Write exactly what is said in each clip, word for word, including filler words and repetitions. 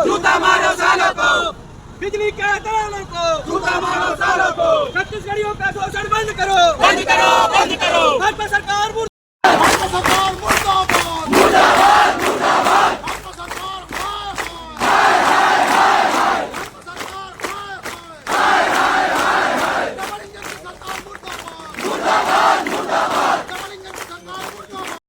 जूता मारो सालों को। बिजली के दलालों को। जूता मारो सालों को। छत्तीसगढ़ियों का शोषण बंद करो। बंद करो, बंद करो। भाजपा सरकार मुर्दाबाद। भाजपा सरकार मुर्दाबाद। मुर्दाबाद, मुर्दाबाद। भाजपा सरकार हाय हाय। भाजपा सरकार हाय हाय। डबल इंजन की सरकार मुर्दाबाद। मुर्दाबाद, मुर्दाबाद। डबल इंजन की सरकार मुर्दाबाद।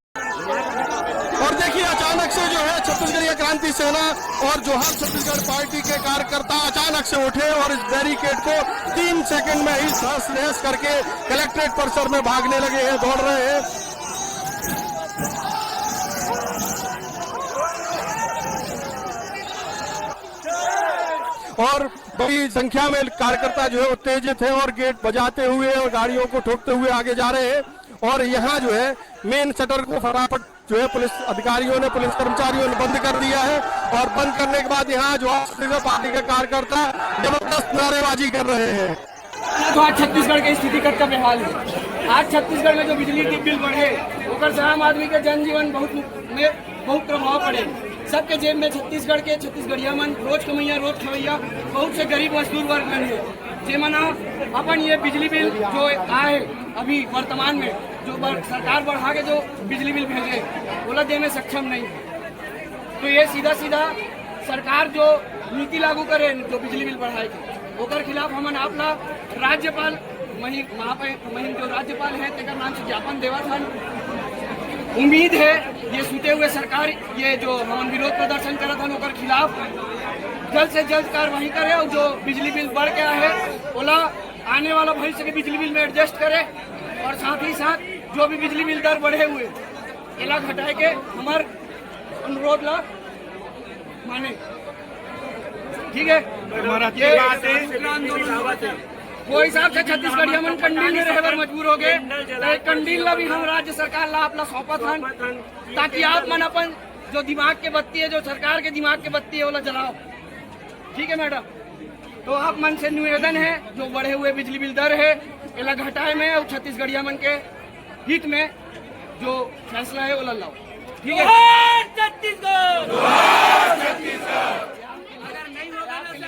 और देखिए, अचानक से जो है छत्तीसगढ़िया क्रांति सेना और जोहार छत्तीसगढ़ पार्टी के कार्यकर्ता अचानक से उठे और इस बैरिकेड को तीन सेकंड में ही तहस नहस करके कलेक्ट्रेट परिसर में भागने लगे हैं, दौड़ रहे हैं। और बड़ी संख्या में कार्यकर्ता जो है उत्तेजित है और गेट बजाते हुए और गाड़ियों को ठोकते हुए आगे जा रहे हैं। और यहाँ जो है मेन शटर को फटाफट जो है पुलिस अधिकारियों ने, पुलिस कर्मचारियों ने बंद कर दिया है और बंद करने के बाद यहाँ जो है छत्तीसगढ़ पार्टी के कार्यकर्ता जबरदस्त नारेबाजी कर रहे हैं। तो आज छत्तीसगढ़ के स्थिति कतका बेहाल है। आज छत्तीसगढ़ में जो बिजली के बिल बढ़े, ओकर से आम आदमी के जनजीवन बहुत में बहुत प्रभाव पड़े। सबके जेब में छत्तीसगढ़ के छत्तीसगढ़िया मन, रोज कमैया रोज खवैया बहुत से गरीब मजदूर वर्ग मन है, जेमन अपन ये बिजली बिल जो आए अभी वर्तमान में, जो बर, सरकार बढ़ा के जो बिजली बिल भेजे, ओला दे में सक्षम नहीं है। तो ये सीधा सीधा सरकार जो नीति लागू करे, जो बिजली बिल बढ़ाए के, ओकर खिलाफ हमन आप ला राज्यपाल महि-, महाप-, महिम जो राज्यपाल है, तेकर नाम से ज्ञापन देवत हन। उम्मीद है, ये सुते हुए सरकार, ये जो हमन विरोध प्रदर्शन करत हन, ओकर खिलाफ जल्द से जल्द कार्रवाई करे और जो बिजली बिल बढ़ गया है, ओला आने वाला भविष्य के बिजली बिल में एडजस्ट करे और साथ ही साथ जो भी बिजली बिल दर बढ़े हुए, एला घटाए के हमर अनुरोध ला माने। ठीक है, हमारा ये बात है। वो हिसाब से छत्तीसगढ़िया मन कंडील में रहे बर मजबूर हो गए। तो ये कंडील ला भी हम राज्य सरकार ला आप ला सौंपत हन, ताकि आप मन अपन जो दिमाग के बत्ती है, जो सरकार के दिमाग के बत्ती है, ओला जलाओ। ठीक है मैडम, तो आप मन से निवेदन है, जो बढ़े हुए बिजली बिल दर है, एला घटाए में और छत्तीसगढ़िया मन के हित में जो फैसला है, ओला लाओ। ठीक है। जोहार छत्तीसगढ़।